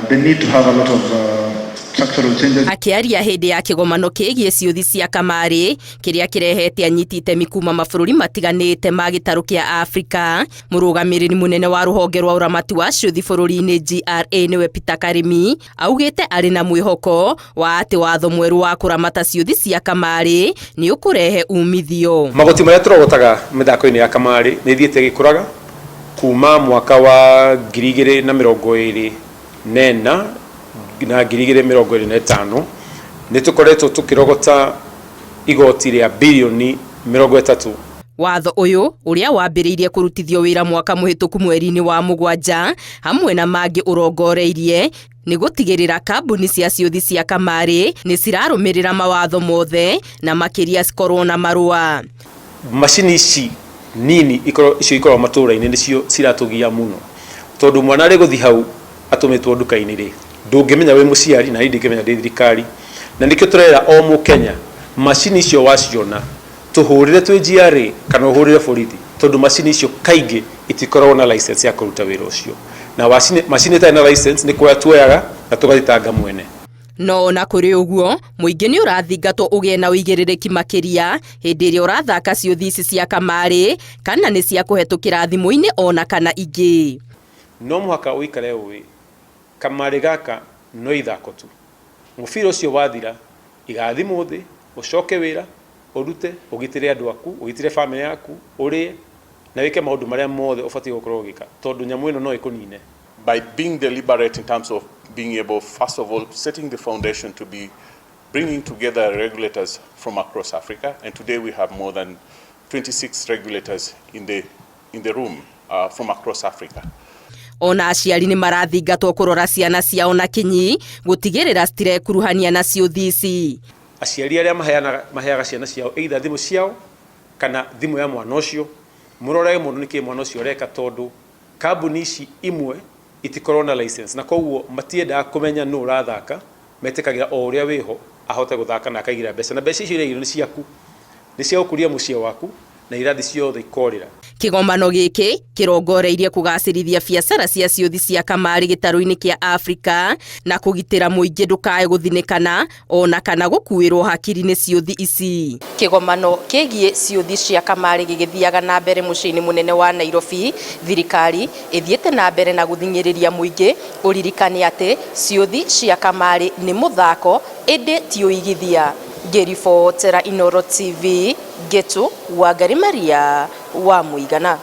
They need to have a lot of structural changes. Akĩaria hĩndĩ ya kĩgomano kĩgiĩ ciũthi cia kamarĩ kĩrĩa kĩrehete anyiti itemi kuma mabũrũri matiganĩte ma gĩtarũ kĩa Afrika, mũrũgamĩrĩri mũnene wa rũhonge rwa ũramati wa ciũthi bũrũri-inĩ GRA nĩwe Peter Karimi augĩte arĩ na mwĩhoko wa atĩ watho mwerũ wa kũramata ciũthi cia kamarĩ nĩ ũkũrehe umithio. Magoti marĩa tũrogotaga mĩthako-inĩ ya kamarĩ nĩ ithiĩte ĩgĩkũraga kuma mwaka wa 2024 na 2025. Nĩ tũkoretwo tũkĩrogota igoti rĩa birioni 30. Watho ũyũ ũrĩa wambĩrĩirie kũrutithio wĩra mwaka mũhĩtũku mweri-inĩ wa 7 hamwe na mangĩ ũrongoreirie nĩ gũtigĩrĩra kambuni cia ciũthi cia kamarĩ nĩ cirarũmĩrĩra mawatho mothe na makĩria cikorwo na marũa. Macini ici nini icio ikoragwo matũũra-inĩ nĩcio ciratũgia mũno, tondũ mwana arĩ gũthiĩ hau atũmĩtwo nduka-inĩ rĩ, ndũngĩmenya wĩ mũciari na niĩ ndingĩmenya ndĩ thirikari. Na nĩkĩo tũrera o Mũkenya, macini icio waciona tũhũrĩre twĩ GRA kana ũhũrĩre borithi, tondũ macini icio kaingĩ itikoragwo na license ya kũruta wĩra ũcio, na macini ĩtarĩ na license nĩ kuoya tuoyaga na tũgathitanga mwene. No ona kũrĩ ũguo, mũingĩ nĩ ũrathingatwo ũgĩe na ũigĩrĩrĩki makĩria hĩndĩ ĩrĩa ũrathaka ciũthi ici cia kamarĩ kana nĩ cia kũhetũkĩra thimũ-inĩ ona kana ingĩ. No mũhaka ũikare ũĩ kamarĩ gaka no ithako tu. Mũbira ũcio wathira, iga thimũ thĩ, ũcoke wĩra, ũrute, ũgitĩre andũ aku, ũgitĩre bamĩrĩ yaku, ũrĩe na wĩke maũndũ marĩa mothe ũbatiĩ gũkorwo ũgĩka, tondũ nyamũ ĩno no ĩkũnine. By being deliberate in terms of being able, first of all, setting the foundation to be bringing together regulators from across Africa. And today we have more than 26 regulators in the room from across Africa. Ona aciari nĩ marathingatwo kũrora ciana ciao na kinyi gũtigĩrĩra citirekuruhania na ciũthi ici. Aciari arĩa maheaga ciana ciao either thimũ ciao kana thimũ ya mwana ũcio, mũrorage mũno nĩkĩ mwana ũcio ũreka, tondũ kambuni ici imwe itikoragwo na license na koguo matiendaga kũmenya nũ ũrathaka. Metĩkagĩra o ũrĩa wĩho ahote gũthaka na akaigĩra mbeca, na mbeca icio iraigĩrwo nĩ ciaku, nĩ cia gũkũria mũciĩ waku na irathi ciothe ikorĩra. Kĩgomano gĩkĩ kĩrongoreirie kũgacĩrithia biacara cia ciũthi cia kamarĩ gĩtarũ-inĩ kĩa Afrika na kũgitĩra mũingĩ ndũkae gũthinĩkana ona kana gũkuĩrwo hakiri nĩ ciũthi ici. Kĩgomano kĩgiĩ ciũthi cia kamarĩ gĩgĩthiaga na mbere mũciĩ-inĩ mũnene wa Nairobi, thirikari ĩthiĩte na mbere na gũthing'ĩrĩria mũingĩ ũririkane atĩ ciũthi cia kamarĩ nĩ mũthako ĩndĩ ti ũigithia. Ngĩribotera Inooro TV, Ngetu Wangari Maria wa Mũigana.